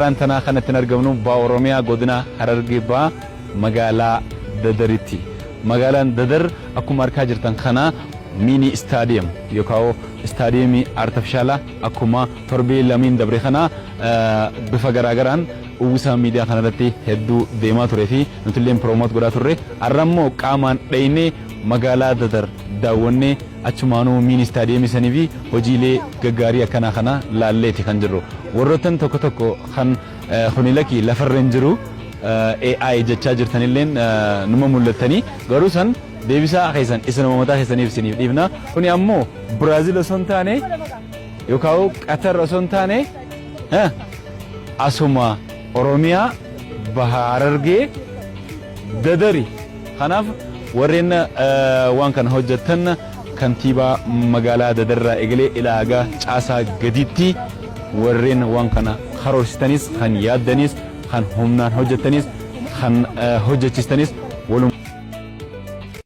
Har'aan tanaa kan ittiin argamnu Baha Oromiyaa godina Harargee Bahaa magaalaa Dadaritti. Magaalaan Dadar akkuma arkaa jirtan kana mini stadium yookaan istaadiyeemii artifishaalaa akkuma torbee lamiin dabre kana bifa garaagaraan uwwisa miidiyaa kanarratti hedduu deemaa turee fi nutillee promote godhaa turre. Har'a immoo qaamaan dhaynee magaalaa Dadar daawwannee achumaanuu mini istaadiyeemii sanii fi hojiilee gaggaarii akkanaa kana laalleeti kan jirru. Warroottan tokko tokko kan kuni laki lafarra hin jiru AI jechaa jirtanilleen numa mul'attanii, garuu san deebisaa keessan isinuma mataa keessaniif isiniif dhiifna. Kuni ammoo Biraazil osoo hin taane yookaan Qatar osoo hin taane asuma Oromiyaa Baha Harargee Dadari. Kanaaf warreen waan kana hojjettan kantiibaa magaalaa Dadarraa eegalee ilaagaa caasaa gadiitti warreen waan kana karoorsitanis, kan yaaddanis, kan humnaan hojjettanis, kan hojjechiistanis waluma.